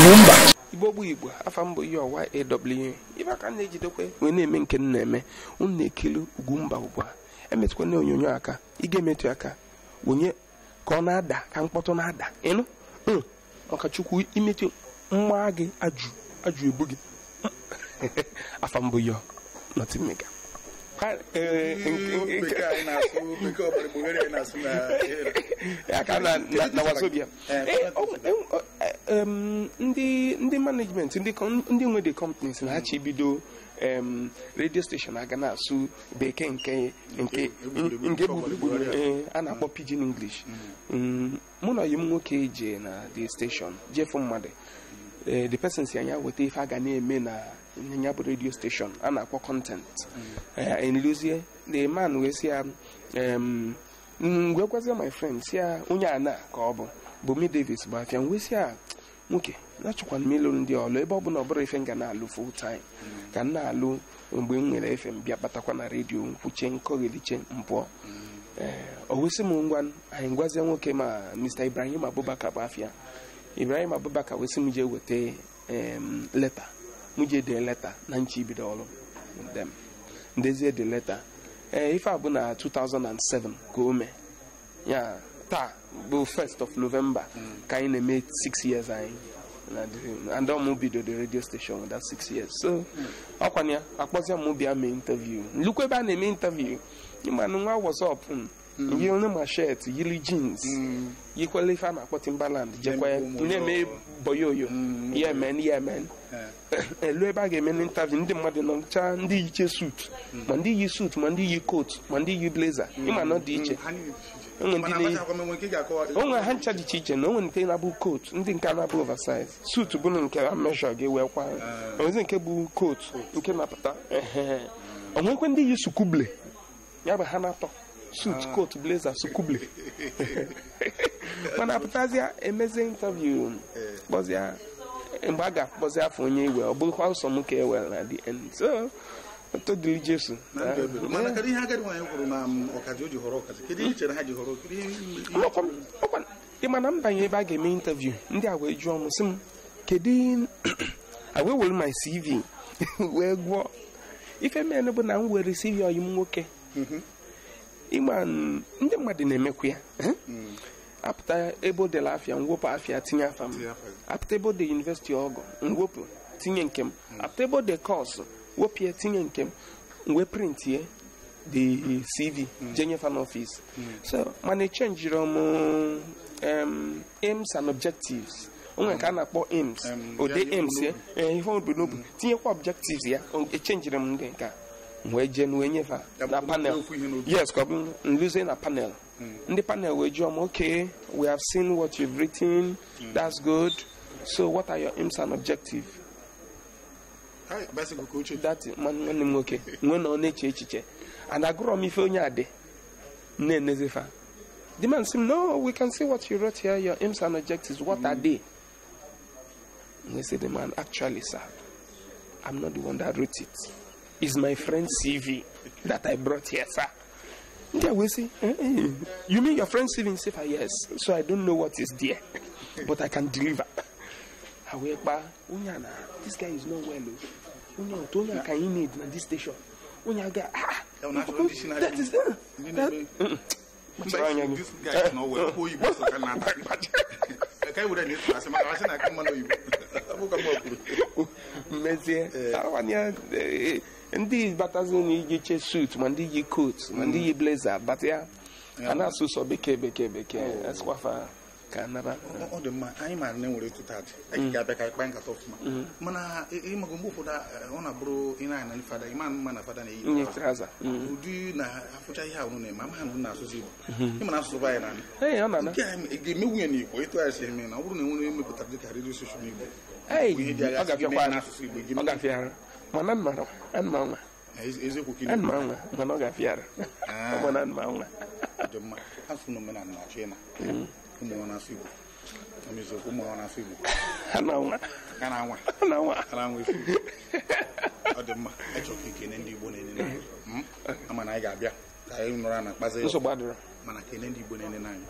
Ugwumba. Igbo bụ Igbo, afa mbụ ihe ọwa AW ibe aka na-ejidekwe wee na-eme nke m na-eme. Unu na-ekele Ugwumba ugbu a. Emetụkwa na onyonyo aka, ị ga-emetụ aka onye ka ọ na-ada, ka mkpọtụ na-ada ịnụ maka Chukwu imetụ mma gị ajụ ajụ ebu gị. Afa mbụ ya Nothingmaker. Na Wazobia. Ndị management, ndị nwe the companies na-achọ ibido radio station aga na-asụ bekee nke nke nke gburugburu a na-akpọ pidgin English. Mụ na oyim nwoke je na the station jefu mmadụ, the person si anya weta ife a ga na-eme na ya bụ radio station a na-akpọ content. Nluzie the man wee sị ya, wee gwazie my friend si ya onye a na ka ọ bụ Bomi Davis bụ afịa. Wee sị ya, nwoke na-achọkwana m ịlụ ndị ọlụ ebe ọ bụ na ọ bụrụ ife m ga na-alụ full time, ka m na-alụ mgbe m nwere efe m bịa batakwa na redio nkwuche nkọgheliche mpụọ. O wee sị m ngwa anyị gwazie nwoke ma Mr. Ibrahim Abubakar bụ afịa. Ibrahim Abubakar wee sị m jee weta leta, m jee dee leta na nchi ibido ọrụ dem ndezie de leta. Ife a bụ na 2007 ka o mee ya, taa bụ 1st of November ka anyị na-eme 6 years anyị and ọmụ bido the radio station with that 6 years. So ọkwana ya akpọzie m bịa mee interview, nlukwu ebe a na-eme interview ịmanụ nwa WhatsApp yiri ma shirt, yiri jeans, yikwele ife a na-akpọ Timberland, jekwa na-eme boyoyo yemen yemen. Elu ebe a ga-eme interview, ndị mmadụ nọcha, ndị yiche suit, ma ndị yi suit, ma ndị yi coat, ma ndị yi blazer, ịma na ọ dị iche. Onwe ha ncha dị iche iche na onwe nke na-abụ coat, ndị nke na-abụ oversize suit bụ nke a measure gị wee kwa, onwezi nke bụ coat nke na-apụta. Onwekwe ndị yi sukuble, ya bụ ha na-atọ suit, coat, blazer, sukuble. Mana apụtazịa emezie interview, kpọzịa mgbe a ga-akpọzi afọ onye iwe, ọ bụrụkwa ụsọ m ka e were na the end. So todili Jesu. Ị ma na mbanye ebe a ga-eme interview, ndị a wee jụọ m sị m kedu a wee were my CV wee gụọ ife men bụ na m were CV ọyị m nwoke. Ịma ndị mmadụ na-emekwa ya, apụta ebe o dere afịa mwepụ afịa tinye afa m, apụta ebe o de university ọgụ mwepụ tinye nke m, apụta ebe o de kọọsụ wepụ ya tinye nke m, wee printie the CV jenye fa n'ọfịs. So mana echenjiri m aims and objectives, onwe nke a na-akpọ aims, ode aims ya ihe obu n'obu tinyekwa objectives ya, echenjiri m ndị nke a wee jee wee nyefa na panel. Yes, ka ọ bụ nluzie na panel. Ndị panel wee jụọ m, okay, we have seen what you've written, that's good, so what are your aims and objectives? That nwanne m nwoke nwee na ọ na-eche echiche and agụrọ m ife onye adị na-enezifa. The man sị m, no, we can see what you wrote here, your aims and objectives, what are they? We say the man, actually sir, I'm not the one that wrote it. It's my friend's CV that I brought here, sir. Yeah, we say, you mean your friend's CV? Say, yes. So I don't know what is there, but I can deliver. However, this guy is not well. Can you need at this station? That is this guy is not well. Ndị batazi na iji che suit, ma ndị yi coat, ma ndị yi blazer, bata ya a na-asụ sọ bekee bekee bekee asịkwafa ka naba. Ọ dị mma, anyị maara na enwere etu taatị anyị ga-abịa ka anyị kpaa nkata ọfụma, mana ịmago mgbe ụfọdụ ọ na-abụrụ ị na-ana ndị fada, ịma mma na fada na-eyi trouser ụdị na-afụcha ihe ahụ na-eme ama ha na na-asụsụ Igbo, ịma na asụsụ be anyị na nke a ga-eme nwunye na Igbo etu anyị si eme na ọ bụrụ na enwere emepụtara dịka redio station Igbo, ọ ga-afịa mana mma nwa mana ọ ga-afịara mana mma nwa. Asụsụ na omenala na-achọ ịna ụmụ nwa na-asụ Igbo, ụmụ nwa na-asụ Igbo na-anwa efu. Ọ dị mma, achọrọ ka ekene ndị Igbo na-enene anyị, ama na anyị ga-abịa ka anyị nọrọ na akpazi, mana kene ndị Igbo na-enene anyị.